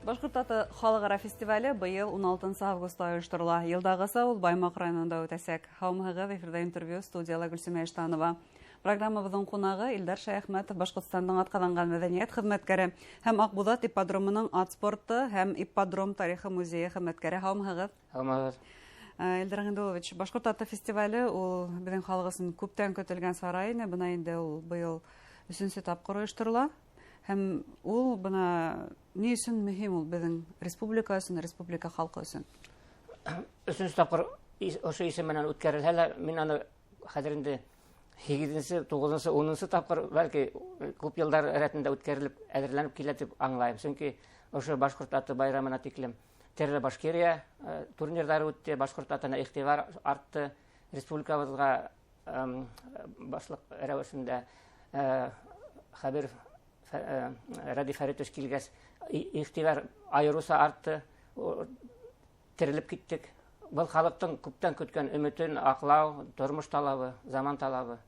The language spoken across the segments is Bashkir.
Башҡорт аты халыҡ-ара фестивале быйыл 16 августта ойошторола. Йылдағыса ул Баймаҡ районында үтәсәк. Һаумыһығыҙ, эфирҙа интервью, студияла Гөлсөмә Иштанова. Программабыҙҙың ҡунағы Илдар Шәйәхмәтов, Башҡортостандың атҡаҙанған мәҙәниәт хеҙмәткәре һәм Аҡбуҙат ипподромының ат спорты һәм ипподром тарихы музейы хеҙмәткәре. Һаумыһығыҙ. Һаумыһығыҙ. Илдар Ғиндулович, Башҡорт аты фестивале ул беҙҙең халыҡ өсөн күптән көтөлгән сара ине. Бына инде ул быйыл өсөнсө тапҡыр ойошторола. Һәм ул бына ни өсөн мөһим ул беҙҙең республика өсөн, республика халҡы өсөн? Өсөнсө тапҡыр ошо исем менән үткәрелһә лә, мин аны хәҙер инде 8-нсе, 9-нсы, 10-нсы тапҡыр бәлки күп йылдар рәтендә үткәрелеп, әҙерләнеп килә тип аңлайым. Сөнки ошо Башҡорт аты байрамына тиклем Терре Башкирия турнирҙары үтте, башҡорт атына иғтибар артты, республикабыҙға башлыҡ рәүешендә Хәбиров Радий Фәритович килгәс, иғтибар айырыуса артты, терелеп киттек. Был халыҡтың күптән көткән өмөтөн аҡлау, тормош талабы, заман талабы.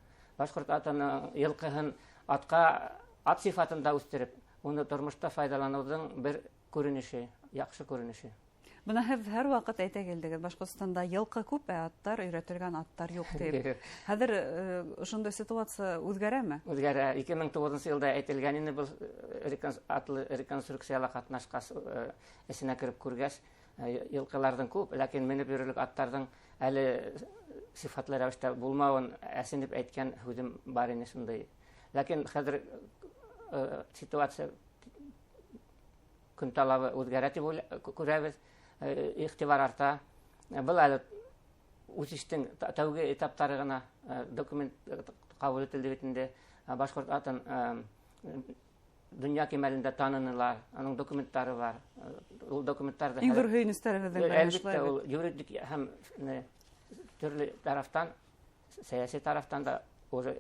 Башҡорт атының йылҡыһын атҡа, ат сифатында үҫтереп, уны тормошта файҙаланыуҙың бер күренеше, яҡшы күренеше. Бына һеҙ һәр ваҡыт әйтә килдегеҙ, Башҡортостанда йылҡы күп, ә аттар, өйрәтелгән аттар юҡ тип. Хәҙер ошондай ситуация үҙгәрәме? Үҙгәрә. 2009 йылда әйтелгән ине был атлы реконструкцияла ҡатнашҡас, эсенә кереп күргәс, йылҡыларҙың күп, ләкин менеп йөрөрлөк аттарҙың әле сифатлы рәүештә булмауын әсенеп әйткән һүҙем бар ине шундай. Ләкин хәҙер ситуация көн талабы үҙгәрә тип күрәбеҙ. Иғтибар арта. Был әле үҫештең тәүге этаптары ғына, документ ҡабул ителде бит инде. Башҡорт атын донъя кимәлендә танынылар, аның документтары бар. Ул документтарҙы Иң ҙур һөйөнөстәребеҙҙең береһе Әлбиттә, шулай ул бит. юридик һәм төрлө тарафтан, сәйәси тарафтан да уже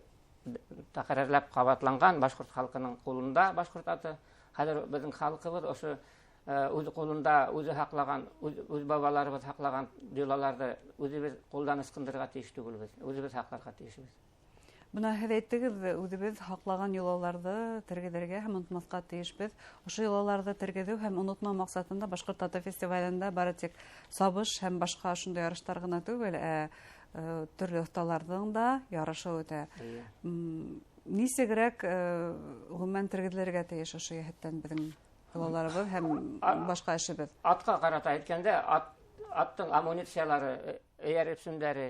тәҡрарлап ҡабатланған башҡорт халҡының ҡулында башҡорт аты. Хәҙер беҙҙең халҡыбыҙ ошо үҙ ҡулында үҙе һаҡлаған, үҙ бабаларыбыҙ һаҡлаған йолаларҙы үҙебеҙ ҡулдан ысҡындырырға тейеш түгелбеҙ, үҙебеҙ һаҡларға тейешбеҙ. Бына һеҙ әйттегеҙ, үҙебеҙ һаҡлаған йолаларҙы тергеҙергә һәм онотмаҫҡа тейешбеҙ. Ошо йолаларҙы тергеҙеү һәм онотмау маҡсатында Башҡорт аты фестивалендә бары тик сабыш һәм башҡа ошондай ярыштар ғына түгел, төрлө оҫталарҙың да ярышы үтә. Нисегерәк ғөмүмән тергеҙелергә тейеш ошо йәһәттән беҙҙең йолаларыбыҙ һәм башҡа эшебеҙ? Атҡа ҡарата әйткәндә, аттың амунициялары, эйәр өпсөндәре,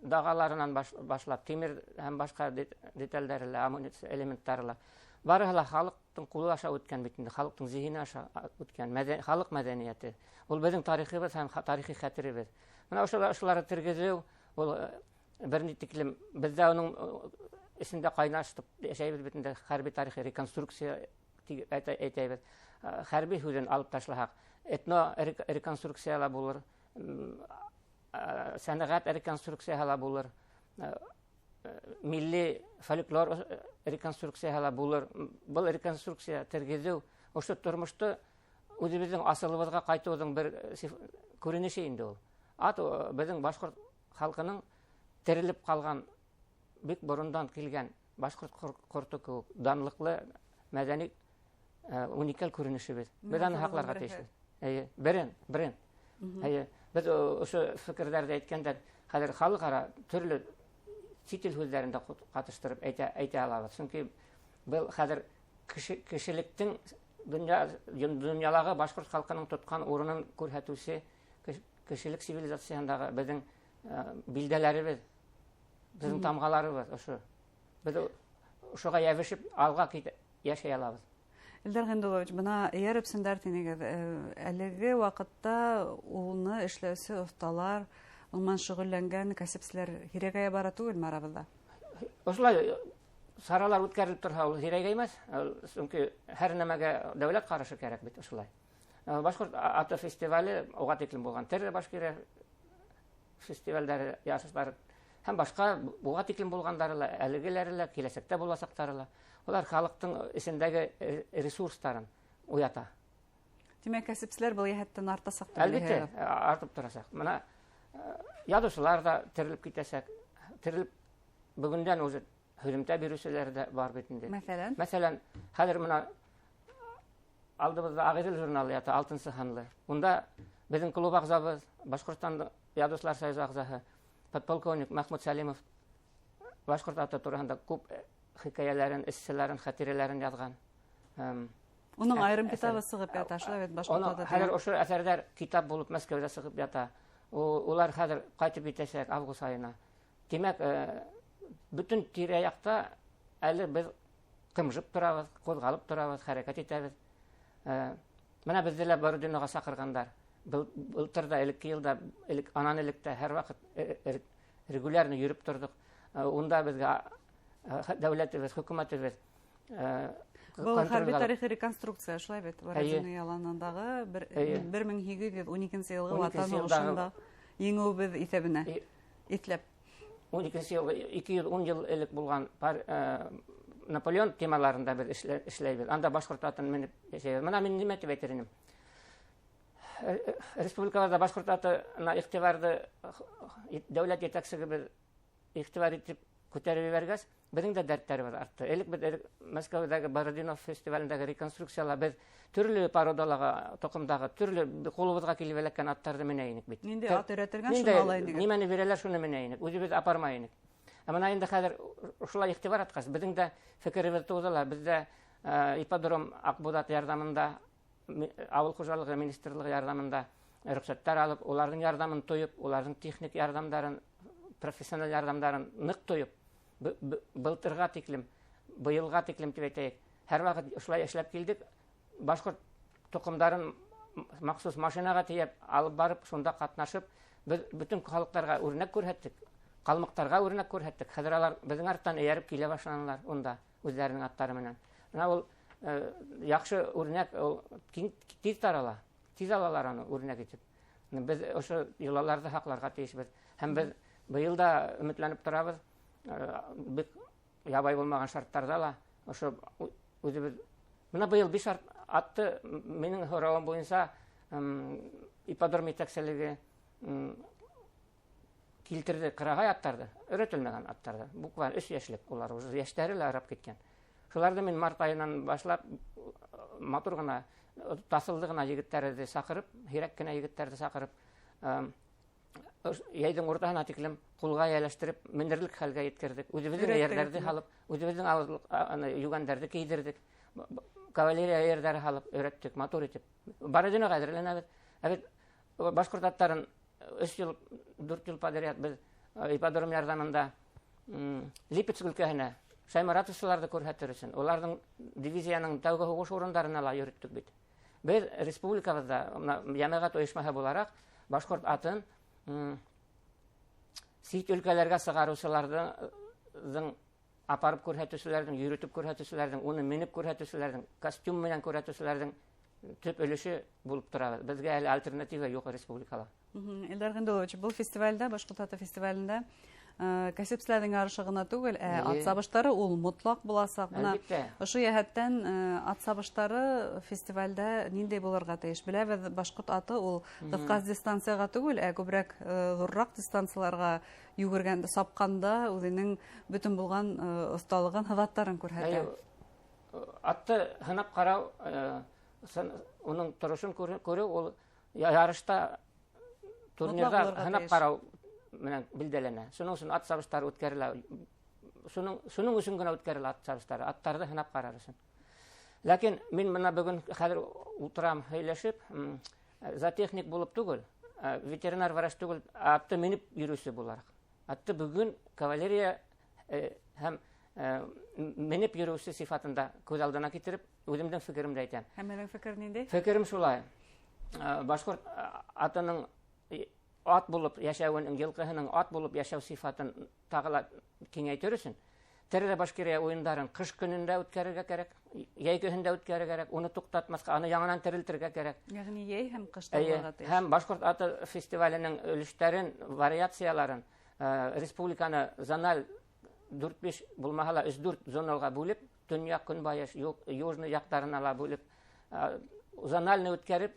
дағаларынан башлап, тимер һәм башҡа детальдәре лә, амуниция элементтары ла, барыһы ла халыҡтың ҡулы аша үткән бит инде, халыҡтың зиһене аша үткән, халыҡ мәҙәниәте. Ул беҙҙең тарихыбыҙ һәм тарихи хәтеребеҙ. Бына ошоларҙы тергеҙеү, ул бер ни тиклем беҙҙә уның эсендә ҡайнаштып йәшәйбеҙ бит инде, хәрби тарихи реконструкция тип әйтәбеҙ. Хәрби һүҙен алып ташлаһаҡ, этно реконструкция ла булыр, сәнәғәт реконструкцияһы ла булыр, милли фольклор реконструкцияһы ла булыр. Был реконструкция тергеҙеү ошо тормошто үҙебеҙҙең асылыбыҙға ҡайтыуҙың бер күренеше инде ул. Ат беҙҙең башҡорт халҡының терелеп ҡалған бик борондан килгән башҡорт ҡорто кеүек данлыҡлы мәҙәни уникаль күренешебеҙ. Беҙ аны Мөхәббәт һаҡларға береһе. тейешбеҙ. Эйе, берен, берен. Эйе, беҙ ошо фекерҙәрҙе әйткәндә хәҙер халыҡ-ара төрлө сит ил һүҙҙәрен дә ҡатыштырып әйтә алабыҙ. Сөнки был хәҙер кешелектең донъялағы башҡорт халҡының тотҡан урынын күрһәтеүсе кешелек цивилизацияһындағы беҙҙең билдәләребеҙ, беҙҙең тамғаларыбыҙ ошо. Беҙ ошоға йәбешеп алға китә йәшәй алабыҙ. Илдар Ғиндулович, бына эйәр өпсөндәр тинегеҙ. Әлеге ваҡытта уны эшләүсе оҫталар, уның шөғөлләнгән кәсепселәр һирәгәйә бара түгелме арабыҙҙа? Ошолай саралар үткәрелеп торһа, ул һирәгәймәҫ. Сөнки һәр нәмәгә дәүләт ҡарашы кәрәк бит ошолай. Башҡорт аты фестивале уға тиклем булған Терре Башкирия фестивалдәре, ярыштары һәм башҡа уға тиклем булғандары ла, әлегеләре лә, киләсәктә буласаҡтары ла. Улар халыҡтың эсендәге ресурстарын уята. Тимәк, кәсепселәр был йәһәттән артасаҡ тип Әлбиттә, уйлайһығыҙ? артып торасаҡ. Бына яҙыусылар ҙа терелеп китәсәк. Терелеп бөгөндән уже һөҙөмтә биреүселәр ҙә бар бит инде. Мәҫәлән? Мәҫәлән, хәҙер бына Алдыбыҙҙа Ағиҙел журналы ята, 6-нсы һанлы. Унда беҙҙең клуб ағзабыҙ, Башҡортостан Яҙыусылар союзы ағзаһы, подполковник Мәхмүт Сәлимов башҡорт аты тураһында күп хикәйәләрен, эсселәрен, хәтирәләрен яҙған. Уның айырым китабы сығып ята, шулай бит, башҡорт аты. Хәҙер ошо әҫәрҙәр китап булып Мәскәүҙә сығып ята. Улар хәҙер ҡайтып етәсәк август айына. Тимәк, бөтөн тирә-яҡта әле беҙ ҡымжып торабыҙ, ҡуҙғалып торабыҙ, хәрәкәт итәбеҙ. Бына беҙҙе лә Бородиноға саҡырғандар. Былтыр да, элекке йылда, анан элек тә һәр ваҡыт регулярно йөрөп торҙоҡ. Унда беҙгә дәүләтебеҙ, хөкүмәтебеҙ Был хәрби тарихи реконструкция, шулай бит, Бородино яланындағы 1812 йылғы Ватан һуғышында еңеүебеҙ иҫәбенә иҫләп. 12 йыл, 210 йыл элек булған Наполеон темаларында беҙ эшләйбеҙ. Анда башҡорт атын менеп йәшәйбеҙ. Бына мин нимә тип әйтер инем? Республикабыҙҙа башҡорт атына иғтибарҙы дәүләт етәксегебеҙ иғтибар итеп күтәреп ебәргәс, беҙҙең дә дәрттәребеҙ артты. Элек беҙ Мәскәүҙәге Бородино фестивалендәге реконструкцияла беҙ төрлө породалағы, тоҡомдағы, төрлө ҡулыбыҙға килеп эләккән аттарҙы менә инек бит. Ниндәй ат өйрәтелгән, шуны ала инек. Нимәне бирәләр, шуны менә инек. Үҙебеҙ апармай инек. Ә бына инде хәҙер шулай иғтибар артҡас, беҙҙең дә фекеребеҙ тыуҙы ла, беҙ ҙә ипподром Аҡбуҙат ярҙамында, ауыл хужалығы министрлығы ярҙамында рөхсәттәр алып, уларҙың ярҙамын тойоп, уларҙың техник ярҙамдарын, профессиональ ярҙамдарын ныҡ тойоп, былтырға тиклем, быйылға тиклем тип әйтәйек, һәр ваҡыт шулай эшләп килдек. Башҡорт тоҡомдарын махсус машинаға тейәп алып барып, шунда ҡатнашып, беҙ бөтөн халыҡтарға үрнәк күрһәттек, ҡалмыҡтарға үрнәк күрһәттек. Хәҙер алар беҙҙең арттан эйәреп килә башланылар унда үҙҙәренең аттары менән. Бына ул яҡшы үрнәк, ул тиҙ тарала, тиҙ алалар аны үрнәк итеп. Беҙ ошо йолаларҙы һаҡларға тейешбеҙ. Һәм беҙ быйыл да өмөтләнеп торабыҙ, бик ябай булмаған шарттарҙа ла ошо үҙебеҙ бына быйыл 5 атты минең һорауым буйынса, ипподром етәкселеге, килтерҙе ҡырағай аттарҙы, өйрәтелмәгән аттарҙы. Буквально 3 йәшлек улар, уже йәштәре лә арап киткән. Шуларҙы мин март айынан башлап матур ғына, таҫылды ғына егеттәрҙе саҡырып, һирәк кенә егеттәрҙе саҡырып, йәйҙең уртаһына тиклем ҡулға эйәләштереп, мендерлек хәлгә еткерҙек. Үҙебеҙҙең эйәрҙәрҙе һалып, үҙебеҙҙең йүгәндәрҙе кейҙерҙек. Кавалерия эйәрҙәре һалып өйрәттек, матур итеп. Бородиноға әҙерләнәбеҙ. Ә бит башҡорт аттарын 3 йыл, 4 йыл подряд беҙ ипподром ярҙамында, Липецк өлкәһенә Шайморатовсыларҙы күрһәтер өсөн, уларҙың дивизияның тәүге һуғыш урындарына ла йөрөттөк бит. Беҙ республикабыҙҙа, бына йәмәғәт ойошмаһы булараҡ, башҡорт атын, сит өлкәләргә сығарыусыларҙың, апарып күрһәтеүселәрҙең, йөрөтөп күрһәтеүселәрҙең, уны менеп күрһәтеүселәрҙең, костюм менән күрһәтеүселәрҙең төп өлөшө булып торабыҙ. Беҙгә әле альтернатива юҡ республикала. Илдар Ғиндулович, был фестивалдә, Башҡорт аты фестивалендә, кәсепселәрҙең ярышы ғына түгел, ат сабыштары ул мотлаҡ буласаҡ. Бына ошо йәһәттән, ат сабыштары фестивалдә ниндәй булырға тейеш? Беләбеҙ, башҡорт аты ул ҡыҫҡа дистанцияға түгел, ә күберәк, ҙурыраҡ дистанцияларға йүгергәндә, сапҡанда үҙенең бөтөн булған, оҫталығын, һыҙаттарын күрһәтә. Әйе, атты һынап ҡарау, уның торошон күреү, ул ярышта, турнирҙа Мотлаҡ булырға һынап тейеш. ҡарау менән билдәләнә. Шуның өсөн ат сабыштары үткәрелә. Шуның өсөн генә үткәрелә ат сабыштары, аттарҙы һынап ҡарар өсөн. Ләкин мин бына бөгөн хәҙер ултырам һөйләшеп, зоотехник булып түгел, ветеринар врач түгел, атты менеп йөрөүсе булараҡ. Атты бөгөн кавалерия, һәм, менеп йөрөүсе сифатында күҙ алдына китереп, үҙемдең фекеремде әйтәм. Һәм һеҙҙең фекер ниндәй? Фекерем шулай. Башҡорт атының ат булып йәшәүен, йылҡыһының ат булып йәшәү сифатын тағы ла киңәйтер өсөн Терелә Башкирия уйындарын ҡыш көнөндә үткәрергә кәрәк, йәй көнөндә үткәрергә кәрәк, уны туҡтатмаҫҡа, аны яңынан терелтергә кәрәк. Йәғни йәй һәм ҡышта Эйе, булырға тейеш. Һәм Башҡорт аты фестиваленең өлөштәрен, вариацияларын, республиканы зональ дүрт-биш булмаһа ла өс-дүрт зоналға бүлеп, төньяҡ, көнбайыш, южный яҡтарына ла бүлеп, зональный үткәреп,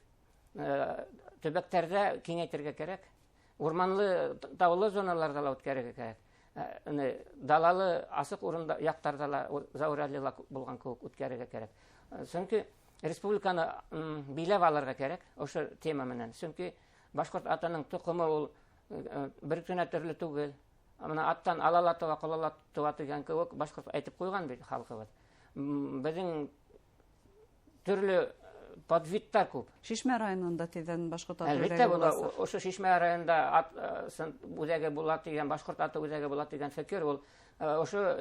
төбәктәрҙә киңәйтергә кәрәк. Урманлы, таулы зоналарҙа ла үткәрергә кәрәк. Далалы, асыҡ урында, яҡтарҙа ла, Зауралила булған кеүек үткәрергә кәрәк. Сөнки Республиканы биләп алырға кәрәк ошо тема менән. Сөнки башҡорт атының тоҡомо ул бер генә төрлө түгел. Мына аттан ала ла тыуа, ҡола ла тыуа тигән кеүек башҡорт әйтеп ҡуйған бит халҡыбыҙ. Беҙҙең төрлө подвидтар күп. Шишмә районында тиҙҙән башҡорт аты үҙәге буласаҡ. Ошо Шишмә районында ат үҙәге була тигән, башҡорт аты үҙәге була тигән фекер ул ошо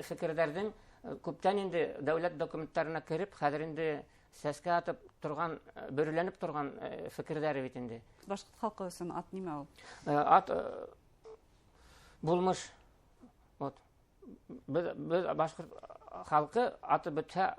фекерҙәрҙең күптән инде дәүләт документтарына кереп, хәҙер инде сәскә атып торған, бөрөләнеп торған фекерҙәре бит инде. Башҡорт халҡы өсөн ат нимә ул? Ат булмыш. Вот. Беҙ башҡорт халҡы аты бөтһә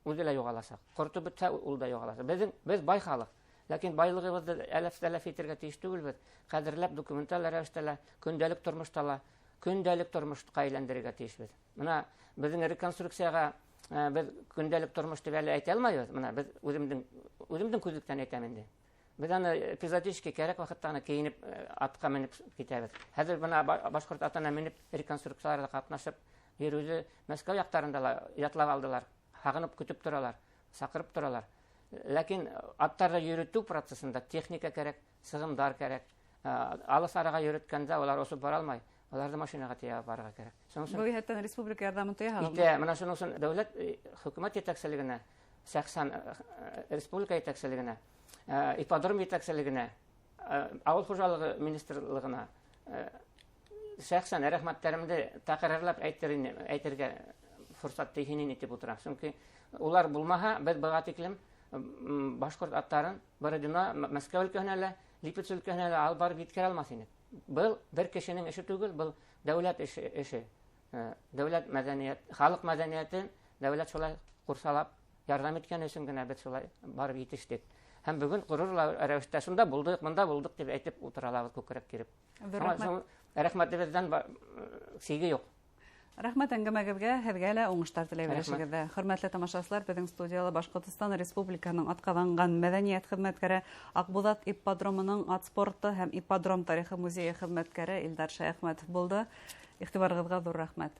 үҙе лә юғаласаҡ. Ҡорто бөтһә ул да юғаласаҡ. Беҙ бай халыҡ. Ләкин байлығыбыҙҙы әләф-тәләф итергә тейеш түгелбеҙ. Ҡәҙерләп документаль рәүештә лә, көндәлек тормошта ла, көндәлек тормошҡа әйләндерергә тейешбеҙ. Мына беҙҙең реконструкцияға беҙ көндәлек тормош тип әле әйтә алмайбыҙ. Мына беҙ үҙемдең күҙлектән әйтәм инде. Беҙ аны эпизодически кәрәк ваҡытта ғына кейенеп атҡа менеп китәбеҙ. Хәҙер бына башҡорт атына менеп реконструкцияларҙа ҡатнашып йөрөүҙе Мәскәү яҡтарында ла ятлап алдылар. Һағынып көтөп торалар, саҡырып торалар. Ләкин аттарҙы йөрөтөү процессында техника кәрәк, сығымдар кәрәк. Алыҫ араға йөрөткәндә улар осоп бара алмай, уларҙы машинаға тейәп барырға кәрәк. Был йәһәттән республика ярҙамын тояһығыҙмы? Итә, мына шуның өсөн дәүләт, хөкүмәт етәкселегенә, шәхсән республика етәкселегенә, ипподром етәкселегенә, ауыл хужалығы министрлығына шәхсән рәхмәттәремде тәҡрарлап әйтергә форсат тейһен итеп ултыра. Сөнки улар булмаһа, беҙ быға тиклем башҡорт аттарын Бородино, Мәскәү өлкәһенә лә, Липец өлкәһенә лә алып барып еткерә алмаҫ инек. Был бер кешенең эше түгел, был дәүләт эше. Дәүләт мәҙәниәт, халыҡ мәҙәниәтен дәүләт шулай ҡурсалап ярҙам иткән өсөн генә беҙ шулай барып етештек. Һәм бөгөн ғорур рәүештә шунда булдыҡ, мында булдыҡ тип әйтеп ултыра алабыҙ күкрәк киреп. Рәхмәтебеҙҙән сиге юҡ. Рәхмәт әңгәмәгеҙгә, һеҙгә лә уңыштар теләйбеҙ эшегеҙҙә. Хөрмәтле тамашасылар, беҙҙең студияла Башҡортостан Республикаһының атҡаҙанған мәҙәниәт хеҙмәткәре, Аҡбуҙат ипподромының ат спорты һәм ипподром тарихы музейы хеҙмәткәре Илдар Шәйәхмәтов булды. Иғтибарығыҙға ҙур рәхмәт.